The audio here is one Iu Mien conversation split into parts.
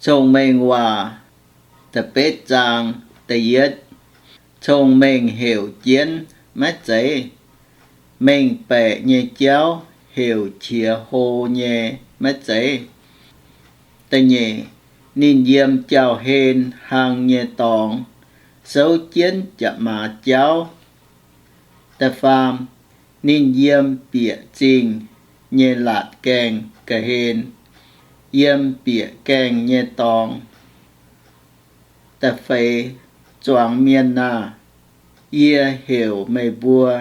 Cong-Mengh Waac da'betv zaang da'yietv. Cong-mengh heuc jienv maiv zeiz? Mengh baeqc nyei jauv heuc qiex hlo nyei maiv zeiz? Da'nyeic, ninh yiem jauv-hlen hlang nyei dorngx souv jienv jaav-maaz jauv. Da'faam, ninh yiem bieqc zingh nyei laatc gaengh ga'hlen, yiem bieqc gaengh nyei dorngx. Da'feix, zuangx mienh aah! Yie heuc meih mbuo,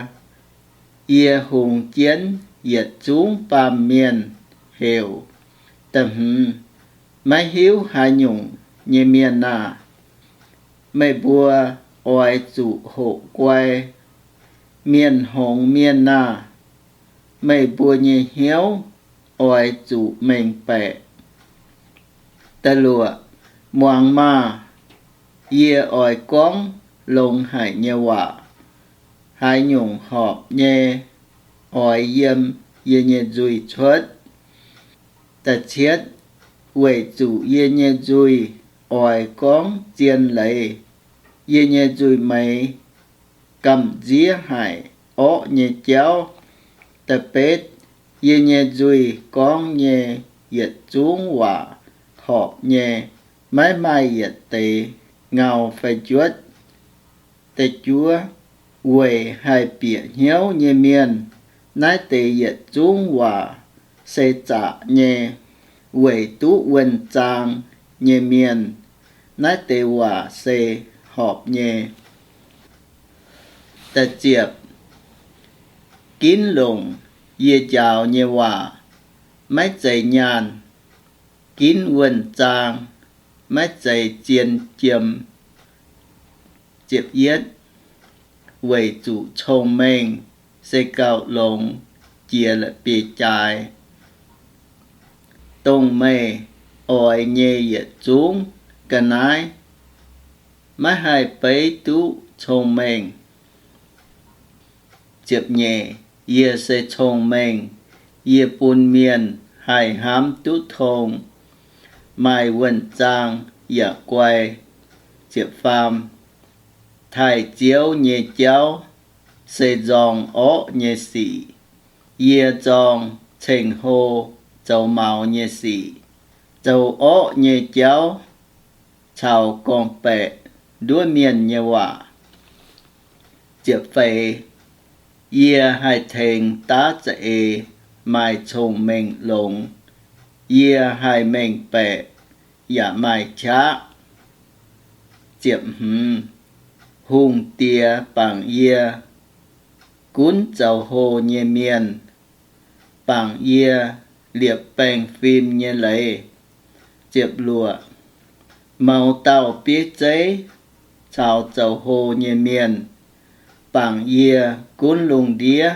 yie hungx jienv yietc zungv baamh mienh heuc. Da'hmz, maiv hiuv haaix nyungc nyei mienh aah! Meih mbuo oix zuqc hoqc guai. Mienh hngongx mienh aah! Meih mbuo nyei hnyouv oix zuqc mengh baeqc. Da'luoqc, muangx maah! Yie oix gorngv longx haic nyei waac. Haaix nyungc horpc nyei, oix yiem yie nyei nzuih cuotv. Da'cietv, weic zuqc yie nyei nzuih oix gorngv zien leiz, yie nyei nzuih-meix gamh nziev haic orqv nyei jauv. Da'betv, yie nyei nzuih gorngv nyei yietc zungv waac horpc nyei, maiv maaih yietc deix ngau fai njuotv. Da'juov, weic haih bieqc hnyouv nyei mienh, naaiv deix yietc zungv waac se zaqc nyei. Weic duqv wuonh zaang nyei mienh, naaiv deix waac se horpc nyei. Da'ziepc, ginv longc yie njaaux nyei waac, maiv zeiz nyaanh. Ginv wuonh zaang, maiv zeiz zien jiem. Weic zuqc cong-mengh se gauh longx jiex la'bieiv-jaaix, dongh meih oix nyei yietc zungv ga'naaiv, maiv haih beiv duqv cong-mengh. Yie se cong-mengh. Yie bun mienh haih hnamv duqv tong, maaih wuonh zaang yaac guai. Taaih Ziouv nyei jauv se nzorng orqv nyei sic. Yie nzorng ceng-hlo zoux maux nyei sic, zoux orqv nyei jauv, caux gorngv-baeqc nduov mienh nyei waac. Yie haih tengx daav za'eix maaih cong-mengh longx. Yie haih mengh baeqc yaac maaih qaqv. Hungh diex bangc yie gunv zoux hlo nyei mienh, bangc yie liepc baengh fim nyei leiz. Mouz dauh bieiv zeiv caux zoux hlo nyei mienh, bangc yie gunv lungh ndiev.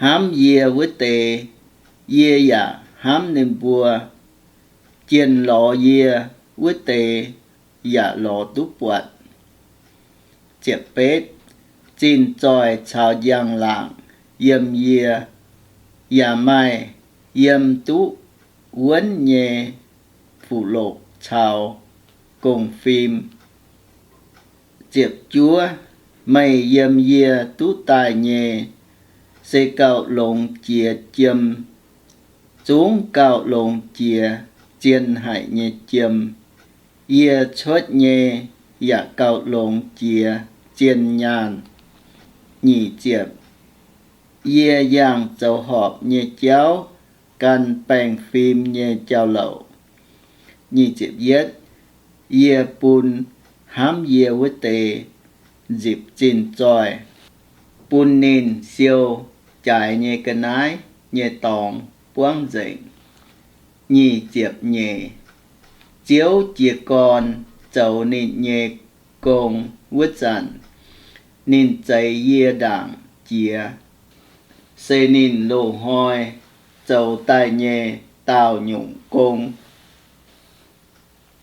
Hnamv yie wuov deix, yie yaac hnamv ninh mbuo. Jienh lorz yie wuov deix yaac lorz duqv buatc. Zinh zoih caux njang-laangc yiem yie, yaac maaih yiem duqv wuonv nyei fuqv-loqc caux gong fim. Meih yiem yie duqv daaih nyei se gauh longx jiex jiem, zungv gauh longx jiex zien haic nyei jiem. Yie cuotv nyei yaac gauh longx jiex zien nyaanh. Yie yangh zoux horpc nyei jauv gan baengh fim nyei jauv-louc. Yie bun hnamv yie wuov deix nzipc zinh zoih, bun ninh siou jaaix nyei ga'naaiv nyei dorngx buangv nzengc. Nyic ziepc nyeic, Ziouv jiez gorn zoux ninh nyei gong wuov zanc, ninh zeix yie ndaangc jiex, se ninh loz-hnoi zoux daaih nyei daauh nyungc gong.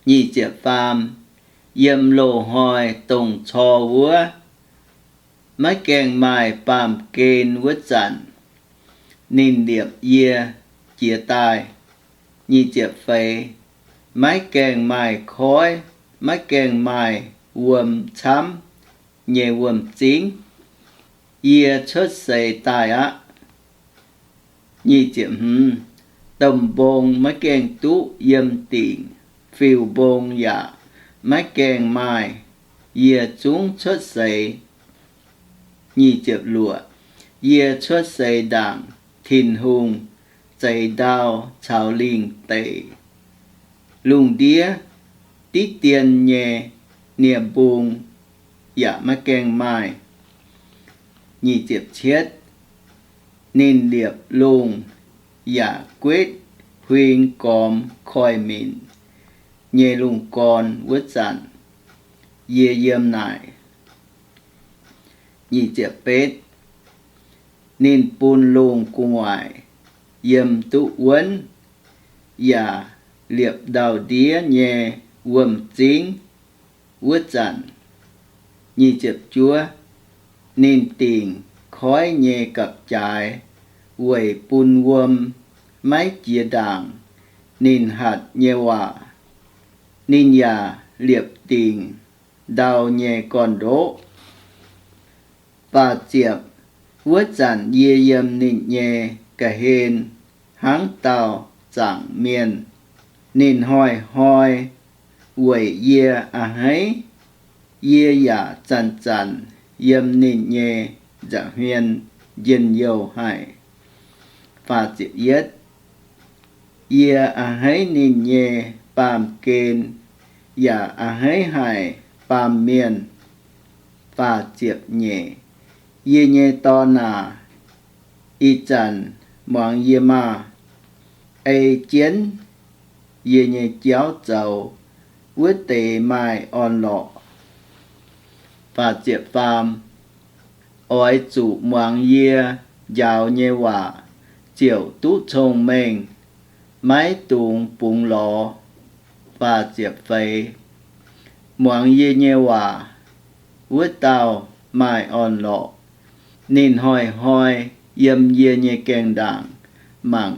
Nyic ziepc faam, yiem loz-hnoi dongh cor wuov, maiv gaengh maaih baamh gen wuov zanc, ninh liepc yie jiez daaih. Nyic ziepc feix, maiv gaengh maaih koiv, maiv gaengh maaih wuom camv nyei wuom-zingv. Yie cuotv seix daaih aqv. Nyic ziepc hmz, domh mbong maiv gaengh duqv yiem dingc, fiuv-mbong yaac maiv gaengh maaih, yie zungv cuotv seix. Nyic ziepc luoqc, yie cuotv seix ndaangc Tin-Hungh zeix ndau caux lingh deic. Lungh ndiev diqv dien nyei nie-mbung yaac maiv gaengh maaih. Nyic ziepc cietv, ninh liepc lungh yaac guetv huing gormx koiv-minc nyei lungh gorn wuov zanc, yie yiem naaic. Nyic ziepc betv, ninh bun lungh gu'nguaaic yiem duqv wuonv, yaac liepc ndau-ndiev nyei wuom-zingv wuov zanc. Nyic ziepc juov, ninh dingc koiv nyei gapv-jaaix weic bun wuom maiv jiex ndaangc ninh hatc nyei waac. Ninh yaac liepc dingc ndau nyei gorn-ndoqv. Faah ziepc, wuov zanc yie yiem ninh nyei ga'hlen hnangv dauh zaangc mienh. Ninh hnoi-hnoi weic yie a'hneiv, yie yaac zanc-zanc yiem ninh nyei nza'hmien njien-youh haic. Faah ziepc yietv, yie a'hneiv ninh nyei baamh gen yaac a'hneiv haic baamh mienh. Faah ziepc nyeic, yie nyei dorn aac, ih zanc muangx yie maah! Ei jienv yie nyei jauv zoux wuov deix maaih orn-lorqc. Faah ziepc faam, oix zuqc muangx yie njaaux nyei waac ziouc duqv cong-mengh, maiv dungx bungx lorz. Faah ziepc feix, muangx yie nyei waac wuov dauh maaih orn-lorqc. Ninh hnoi-hnoi yiem yie nyei gaengh ndaangc mangc,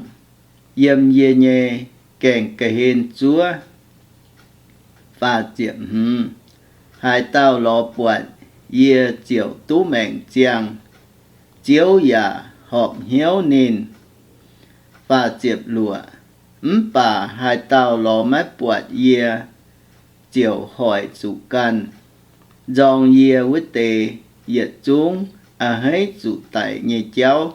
yiem yie nyei gaengh ga'hlen zuov. Faah ziepc hmz, haaix dauh lorz buatc yie ziouc duqv maengc ziangh, Ziouv yaac horpc hnyouv ninh. Faah ziepc luoqc, mv baac haaix dauh lorz maiv buatc yie ziouc hoic zuqc ganh nzorng yie wuov deix yietc zungv a'hneiv zuqc daic nyei jauv.